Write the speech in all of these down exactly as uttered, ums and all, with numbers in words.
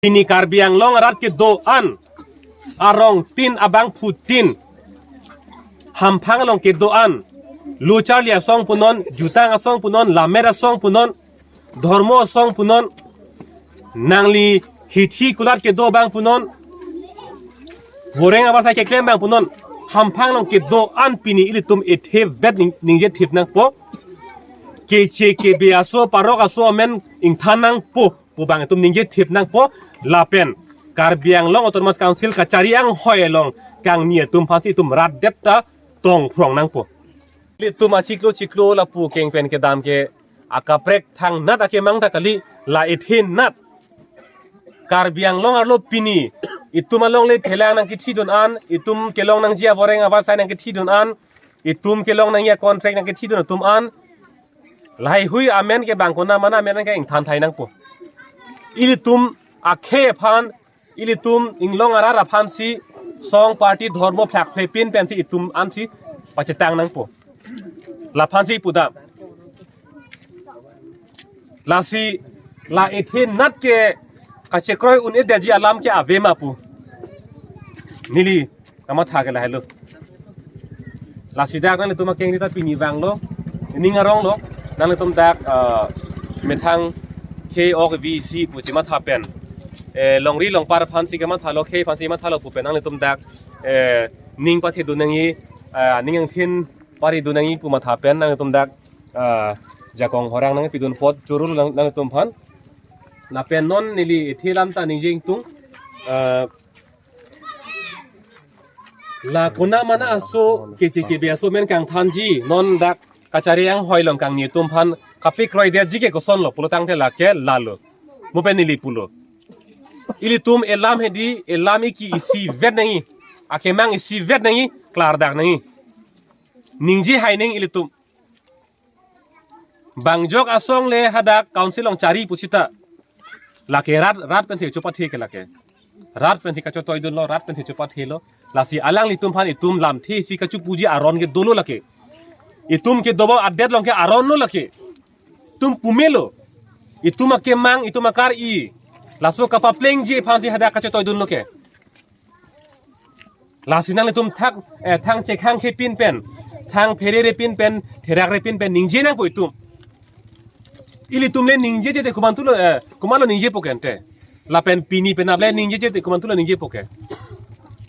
Pini Karbi Anglong arat kedo-an, arongtin abangphutin, hamphang along kedo-an, lo charli asong punon, jutang asong punon, lammet asong punon, dhormo asong punon, nangli hithi kulat kedo abang punon, voreng abar sai keklem abang punon, hamphang along kedo-an pini ilitum ethe vet ning-, ningje thip nangpo. Keche kebe aso, parok aso amen ingthan nangpo pu abang itum ningje thip nangpo. Lapen Karbi Anglong Autonomous Council kachari anghoi along kangni atum aphansi itum rat det ta tong phrong nangpo. Ilitum achiklo chiklo lapu keng pen kedam ke akaprek thangnat akemang ta kali, la ethenat. Karbi Anglong arlo pini itum alongle phelang nangkethidun an, itum kelong nangji avoreng abar sai nangkethidun an, itum kelong nangji acontract nangkethidun atum an, lahai hui amen ke bang konat mana amen ke ingthan thai nangpo. Ilitum akhei aphan, ilitum inglong arat aphansi song party dhormo phlak phlepin pensi itum ansi pachetang nangpo. Laphansi pudam. Lasi la ethenat ke kachekroi un-edetji alam ke ave ma pu neli kamatha ke lahelo. Lasi dak nanglitum akeng ta pini vanglo, ning aronglo, nanglitum dak, ah, methang khei ok vi isi pu chematha pen, eh, longri longpar aphansi kamathalo, khei aphansi mathalo pu pen nanglitum dak, eh, ning pathedun nangji, ah, ning angthin paridun nangji pu matha pen nanglitum dak, ah, jakong horang nangpidun apot choro nang, nanglitum aphan. Lapen non neli ethe alam ta ningje ingtung, ah, la konat mana aso keche kebe aso amen kangthanji, non dak kachari anghoi along kangni atum aphan kapekroidetji ke kosonlo pulotangte lake lalo. Mo pen neli pulo. Ilitum elam hedi, elam iki isivet nangji. Akemang isivet nangji, klardak nangji. Ningje hai nangji ilitum. Bang jok asong le hadak council along chari pusita. Lake rat, rat pensi chopathe ke lake. Rat pensi kachotoidunlo, rat pensi chopathelo. Lasi alanglitum aphan itum lamthe isi kachopuji aron ke dolo lake. Itum kedo abang adet along ke aron lo lake. Itum pumelo. Itum akemang, itum akar-i. Laso kapaplengji aphansi hadak kachotoidunlo ke. Lasi nanglitum thak, eh, thang chekhang khepin pen, thang pherere pin pen, therakre pin pen, ningje nangpo itum. Ilitum le ningjeje te komantulo, eh, komanlo ningjepo ke ante. Lapen pini penap le ningjeje te komantulo ningjepo ke.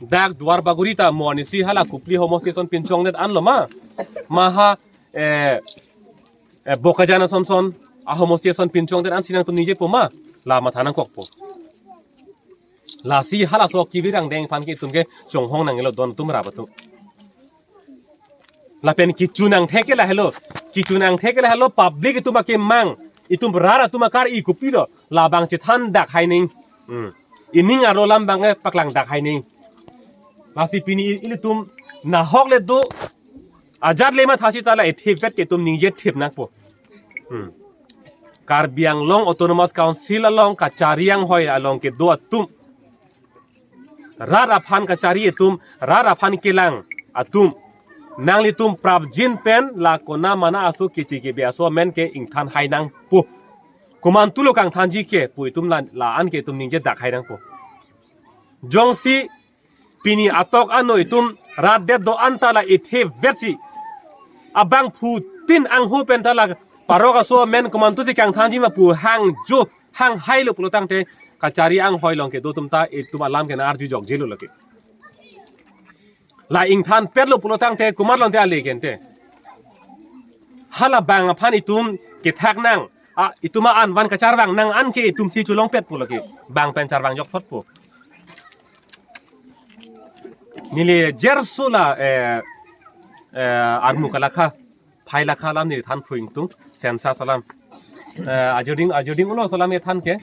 Dak Duar Bagori ta mo anisi hala Kopili homosti ason pinchongdet anlo ma. Maha, eh, eh, Bokajan ason son, ahomosti ason pinchongdet ansi nangtum ningjepo ma. La matha nangkokpo. Lasi halaso kevirang deng aphan ke itum ke chonghong nanglo don atum rap atum. Lapen kecho nangthek ke lahelo. Kecho nangthek ke lahelo public itum akemang. Itum rat atum akar-i kopilo. Labang chethandak hai nangji. Hmm. Ining arlo alam abang ke paklangdak hai nangji. Lasi pini i-, ilitum nahok le do. Ajat le mathasi ta la ethe vet ke itum ningje thip nangpo. Hmm. Karbi Anglong Autonomous Council along kachari anghoi along kedo atum. Rat aphan kachari atum, rat aphan kelang atum. Nanglitum prapjin pen la konat mana aso keche kebe aso amen ke ingthan hai nangpo. Komantulo kangthanji ke pu itum la, la-an ke itum ningjedak hai nangpo. Jongsi pini atok ano itum rat det do-an ta la ethe vetsi. Abangphutin angho pen ta la parok aso amen komantusi kangthanji ma pu hangjo hang hailo pulotangte kachari anghoi along kedo atum ta itum alam ke nang-arju jokjelo lake. La ingthan petlo pulotangte komat longte ale ke ante. Hala bang aphan itum kethak nang. A, itum a-an van kacharvang nang an ke itumsi cholongpetpo lake. Bang pen charvang jokphotpo. Neli jerso la, eh, eh, armu kalakha. Phai lakha alam neli than phru ingtung, census alam. Eh, ajoding, ajoding ulo alam ethan ke.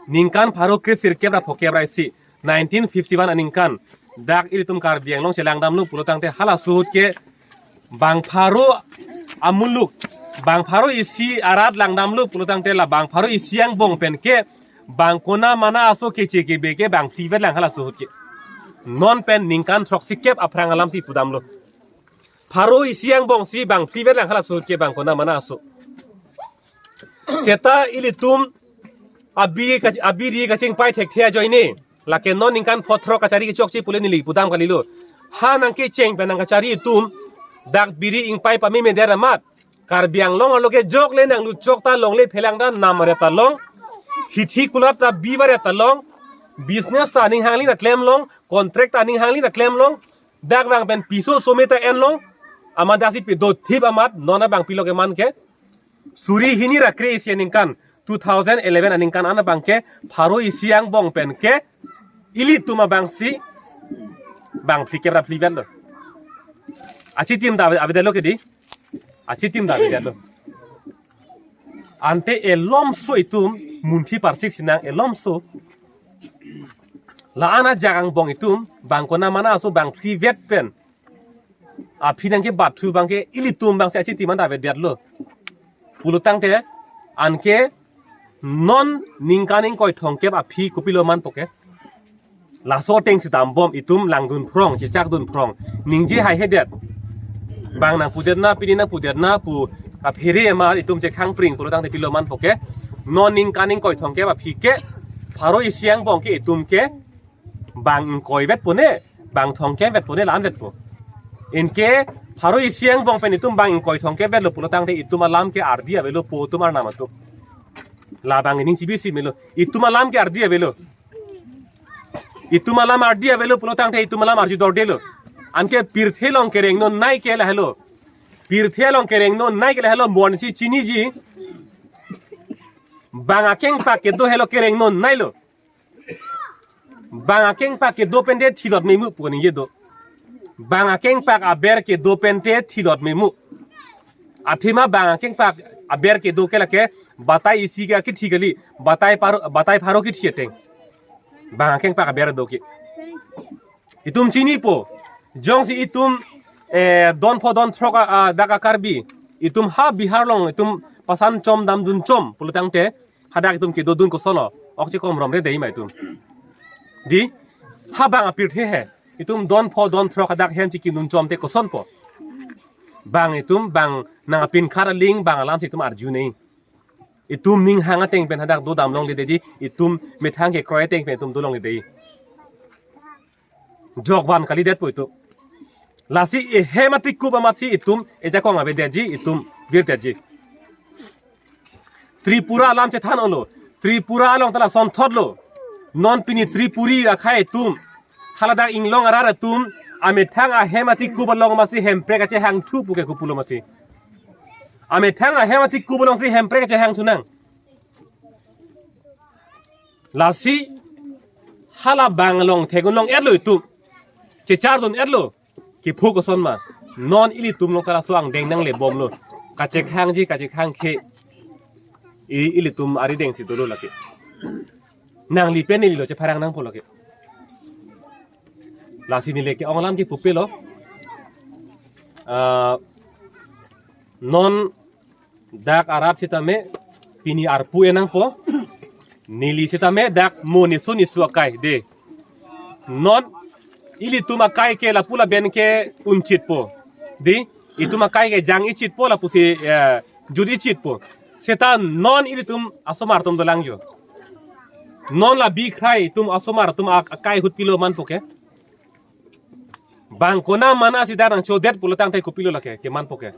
Ningkan pharo kre sirkep ra phokep ra isi, nineteen fifty-one aningkan. Dak ilitum Karbi Anglong chelangdamlo pulotangte halaso ahut ke bang pharo amuluk, bang pharo isi arat langdamlo pulotangte la bang pharo isi angbong pen ke bang konat mana aso keche kebe ke bang phli vet lang halaso ahut ke. Non pen ningkan throksikep aphrang alamsi pudamlo. Pharo isi angbongsi bang phli vet lang halaso ahut ke bang konat mana aso. Seta ilitum Abiri ka, abiri kachingpai thekthe ajoine. Lake non ningkan pho throk kachari kechokche pule neli pudam kalilo. Ha nangkecheng pen nangkachari atum dak biri ingpai pameme der amat, Karbi Anglong arlo ke jokle nangluchok ta longle phelang ta nam aret ta long. Hithi kulat ta bi varet ta long. Business ta aning hangli ta klem long. Contract ta aning hangli ta klem long. Dak vang pen piso some ta en long. Amat daksi pedo thip amat non abang pilo keman ke. Suri hini ra kre-isi aningkan, two thousand eleven aningkan an abang ke pharo isi angbong pen ke ilitum abangsi bang phlikep ra phlivet lo. Achitim ta ave, avedetlo ke di. Achitim ta avedetlo. Ante elomso itum munthi parsik sinang elomso. La-an ajak angbong itum bang konat mana aso bang phlivet pen aphi nangkebat thu abang ke ilitum abangsi achitim an ta avedetlo. Pulotangte anke non ningkan ingkoi thomkep aphi kopilo manpo ke. Laso ateng si dambom itum langdun phrong, chechakdun phrong. Ningje haihedet. Bang nangpudetna, pini nangpudetna pu kaphere amar itum chekhangpring pulotangte pilo manpo ke. Non ningkan ingkoi thomkep aphi ke pharo isi angbong ke itum ke bang ingkoi vetpo ne, bang thomkep vetpo ne, la-an vetpo. Anke pharo isi angbong pen itum bang ingkoi thomkep vetlo pulotangte itum alam ke ardi avelo po atum arnam atum. Labang ining chibi si melo. Itum alam ke ardi avelo. Itum alam ardi avelo pulotangte itum alam arju dordelo. Anke pirthe along kereng non nai ke lahelo. Pirthe along kereng non nai ke lahelo, bonsi chiniji. Bang akengpak kedo helo kereng non nailo. Bang akengpak kedo pente thilot memu pu ningje do. Bang akengpak aber kedo pente thilot memu. Athema bang akengpak aber kedo ke lake batai isi ke kithi kali, batai pharo, batai pharo kithi ateng. Bang akengpak aber do ke. Itum chinipo. Jongsi itum, eh, don pho don throk a, a, dak a Karbi. Itum ha Bihar along itum pasan chom damdun chom pulotangte hadak itum kedodun koson lo. Ok chikom romre dei ma itum. Di, ha bang apirthe he. Itum don pho don throk hadak hem chikimdun chomte kosonpo. Bang itum bang nang apin khar aling bang alam si itum arju nei. Itum ning hang ateng pen hadak dodam longledetji, itum methang kekroi ateng pen itum dolongledetji. Jokvan kalidetpo itum. Lasi ehem atikup amatsi itum ejakong avedetji, itum virdetji. Tripura alam chethan olo. Tripura along ta lasonthotlo. Non pini Tripuri akhei atum, haladak inglong arat atum, amethang ahem atikup along amatsi Hemprek kachehangthu pu ke kopulo amatsi. Amethang ahem atikup alongsi Hemprek kachehangthunang. Lasi hala bang along thegun long-etlo itum. Chechardun-etlo. Kiphu koson ma. Non ilitum along ta laso angdeng nanglebomlo. Kachekhangji kachekhangkhe. I, ilitum arideng si dolo lake. Nangli pen nelilo chepharang nangpo lake. Lasi neli ke-ong alam kipupelo. Ah, non dak arat sitame pini arpu enangpo. Neli sitame dak mo nisu nisu akai de. Non ilitum akai ke lapu laben ke unchitpo. Di, itum akai ke jang ichitpo lapusi, eh, jut ichitpo. Seta non ilitum asomar atum dolang jo. Non la bikhrai itum asomar atum ak-, akai ahut pilo manpo ke. Bang konat mana si dak nangchodet pulotangte kopilo lake, kemanpo ke.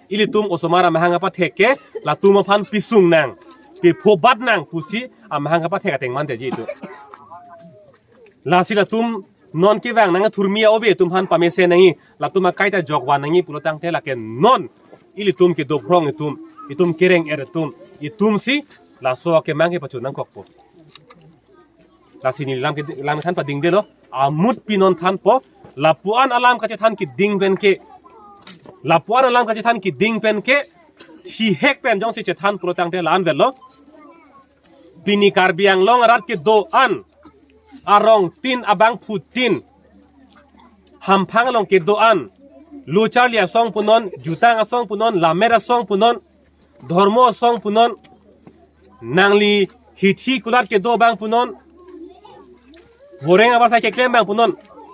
Ilitum osomar amahang apathek ke, latum aphan pisung nang, piphobat nang pusi amahang apathek ateng mandetji itum. Lasi latum non kevang nang thurmi ove itum aphan pamesen nangji, latum akai ta jokvan nangji pulotangte lake non ilitum kedo phrong itum, itum kereng-et itum, itumsi laso akemang kepachun nangkokpo. Lasi neli lam ke, lam than padingdelo. Amut pinon thanpo. Lapu-an alam kachethan keding pen ke. Lapu-an alam kachethan keding pen ke. Thihek pen jongsi chethan pulotangte la-an vetlo. Pini Karbi Anglong arat kedo-an. Arongtin abangphutin. Hamphang along kedo-an. Lo charli asong punon, jutang asong punon, lammet asong punon. Dhormo asong punon, nangli hithi kulat kedo abang punon, voreng abarsai keklem abang punon,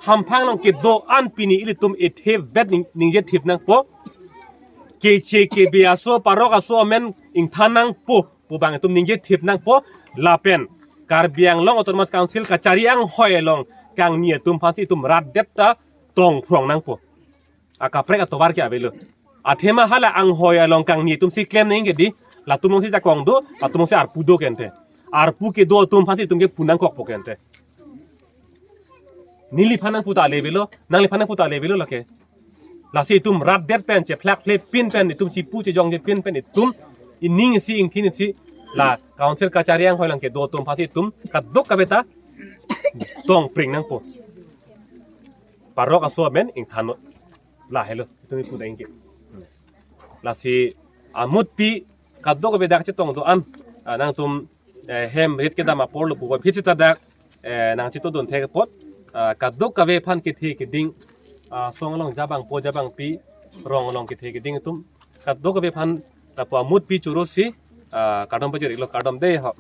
hamphang along kedo-an pini ilitum ethe vet ning-, ningje thip nangpo. Keche kebe aso parok aso amen ingthan nangpo pu abang itum ningje thip nangpo. Lapen Karbi Anglong Autonomous Council kachari anghoi along kangni atum aphansi itum rat det ta tong phrong nangpo. Akaprek atovar ke avelo. Athema hala anghoi along kangni atumsi klem nangji ke di, latum alongsi jakong do, latum alongsi arpu do kente. Arpu kedo atum aphansi itum ke pu nangkokpo kente. Neliphan nangpu ta le avelo, nangliphan nangpu ta le avelo lake. Lasi itum rat det pen, chephlak phle pin pen, itum chipu chejongje pin pen, itum ining isi ingthin isi la council kachari anghoi along kedo atum aphansi itum kadokave ta tong pring nangpo. Parok aso amen ingthan non. Lahelo, itum ipu dang ke. Lasi amutpi kadokave dak chetong do-an, ah, nangtum, eh, hem rit kedam apor lo puvoiphit sita dak, eh, nangchito dun thek apot, ah, kadokave aphan kethe keding, ah, song along jabangpo jabangpi, rong along kethe keding atum kadokave aphan lapu amutpi choro si, ah, kardom pajir-iklo, kardom dei ho.